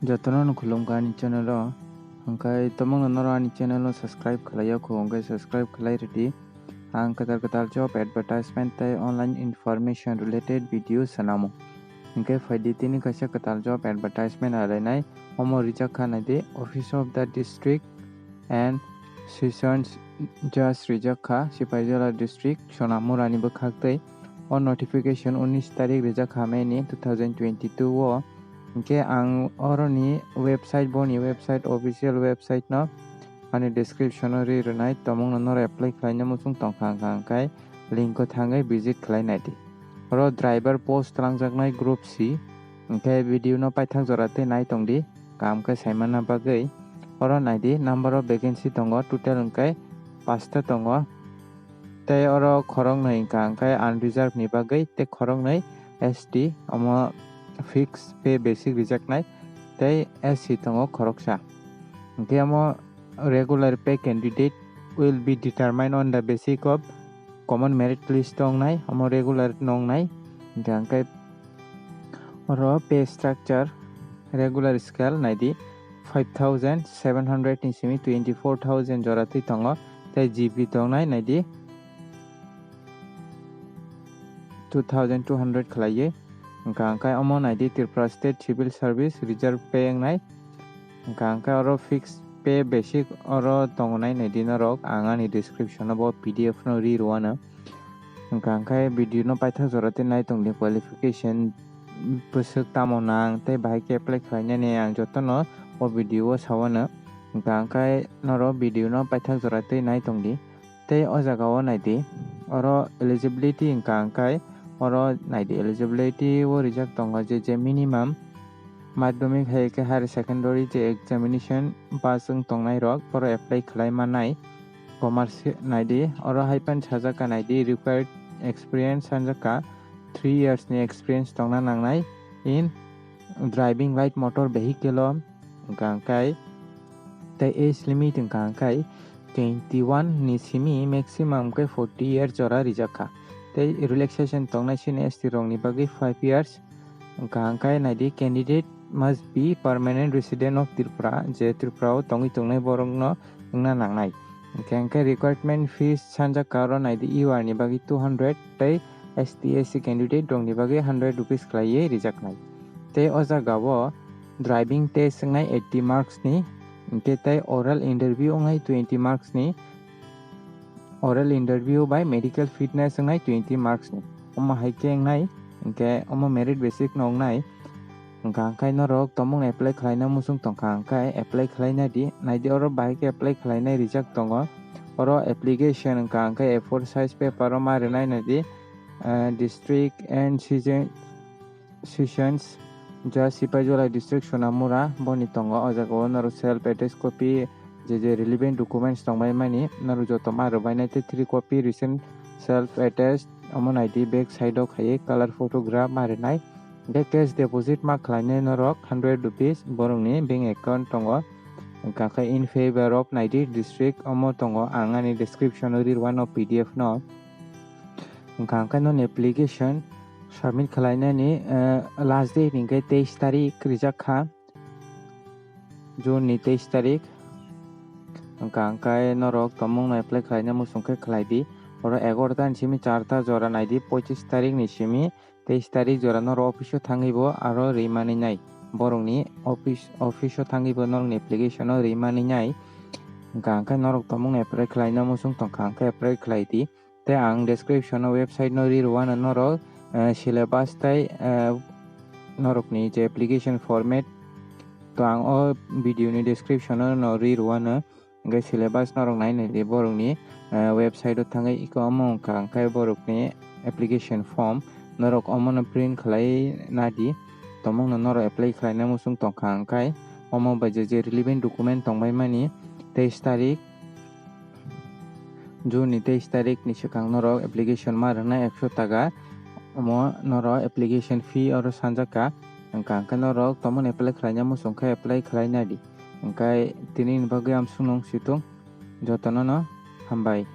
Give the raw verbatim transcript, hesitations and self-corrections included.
Jotono no khulumkha ani channel o. Hwnkhe tomongno norok ani channel o subscribe khlai ya kho, hwnkhe subscribe khlai rwdi. Ang kwtal kwtal job advertisement tei online information related video swnamo. Hwnkhe phaidi tini kaisa kwtal job advertisement alainai. Omo rijak kha naidi, Office of the District and Sessions Judge rijak kha, Sipaijala District, Sonamura ni bwkhak tei. O notification unis tarik rijak kha May ni two thousand twenty-two o. Hwnkhe ang oroni website, boni website, official website no ani description o ri rwnai, tomongno norok apply khlaina muchung tongkha hwnkha hwnkhe link o thangwi visit khlai naidi. Oro driver post twlangjaknai group C, hwnkhe video no paithak jora tei nai tongdi, kaham khe saimanna bagwi. Oro naidi, number of vacancy tongo, total hwnkhe pasta tongo. Tei oro khoroknwi hwnkha hwnkhe unreserved ni bagwi, tei khoroknwi S T, omo fixed pay basic rijaknai, tei S C tongo khoroksa. Hwnkhe omo regular pay candidate will be determined on the basis of common merit list tongnai, omo regular nongnai. Hwnkha hwnkhe oro pay structure regular scale naidi, five thousand seven hundred ni simi twenty-four thousand jora twi tongo, tei G B tongnai naidi, two thousand two hundred khlaiwi. Hwnkha hwnkhe omo naidi Tripura State Civil Service reserve pay wngnai. Hwnkha hwnkhe oro fixed pay basic oro tongnai naidi norok, ang ani description o bo P D F no ri rwano. Hwnkha hwnkhe video no paithak jora tei nai tongdi, qualification bwswk tamo nang tei bahai khe apply khlainani ang jotono o video o sawano. Hwnkha hwnkhe norok video no paithak jora tei nai tongdi. Tei o jaga o naidi, oro eligibility hwnkha hwnkhe oro naidi, eligibility o rijak tongo je je minimum madhyamik hai khe higher secondary je examination pass wng tongnai rok, borok apply khlai mannai. Commerce naidi, oro hai phano sajak kha naidi, required experience sanjak kha three years ni experience tongna nangnai in driving light motor vehicle o, hwnkha hwnkhe tei age limit hwnkha hwnkhe twenty-one ni simi maximum khe forty years jora rijak kha. Tei relaxation tongnai sini S T rokni bagwi five years. Hwnkha hwnkhe naidi, candidate must be permanent resident of Tripura, je Tripura o tongwi tongnai borokno wngna nangnai. Hwnkha hwnkhe requirement fees sanjak kha oro naidi, U R ni bagwi two hundred tei S T S C candidate rokni bagwi hundred rupees khlaiwi rijaknai. Tei o jaga o driving test wngnai eighty marks ni, hwnkhe tei oral interview wngnai twenty marks ni, oral interview bai medical fitness wngnai twenty marks ni. Omo hai khe wngnai, hwnkhe omo merit basis no wngnai. Hwnkha hwnkhe norok tomungno apply khlaina muchung tongkha hwnkhe apply khlaina di. Naidi, oro bahai khe apply khlainai rijak tongo. Oro application hwnkha hwnkhe A four size paper o ma rwnai naidi, eh, district and season Sessions Judge, Sipaijala District, Sonamura, boni tongo. O jaga o norok self attest copy, je je relevant documents tongbai mani, norok joto ma rwbainai tei three copy recent self attest, omo naidi back side o khaiwi color photograph ma rwnai. Hwnkhe cash deposit ma khlainai norok hundred rupees borokni bank account tongo. Hwnkha khe in favor of naidi district, omo tongo, ang ani description o ri rwano P D F no. Hwnkha hwnkhe noni application submit khlainani, eh, last date hwnkhe teis tarik rijak kha, June ni teis tarik. Hwnkha hwnkhe norok tomungno apply khlaina muchung khe khlai di. Oro egaroh ta ni simi char ta jora nai di, pochis tarik ni simi teis tarik jora norok office o thangwi bo aro ri manwi nai. Borokni office, office o thangwi bo norokni application o ri manwi nai. Hwnkha hwnkhe norok tomungno apply khlaina muchung tongkha hwnkhe apply khlai di. Tei ang description o website no ri rwano norok, eh, syllabus tei, eh, norokni je application format to ang o video ni description o no ri rwano. Hwnkhe syllabus norok nai nai di borokni, eh, website o thangwi iko omo wngkha hwnkhe borokni application form norok omono print khlai nadi. Tomungno norok apply khlaina muchung tongkha hwnkhe omo bai je je relevant document tongbai mani teis tarik June ni teis tarik ni swkang norok application ma rwnai ekso taka. Omo norok application fee oro sanjak kha. Hwnkha hwnkhe norok tomon apply khlaina muchung khe apply khlai nadi. Hwnkhe tini ni bagwi amsung nung situng jotono no hambai.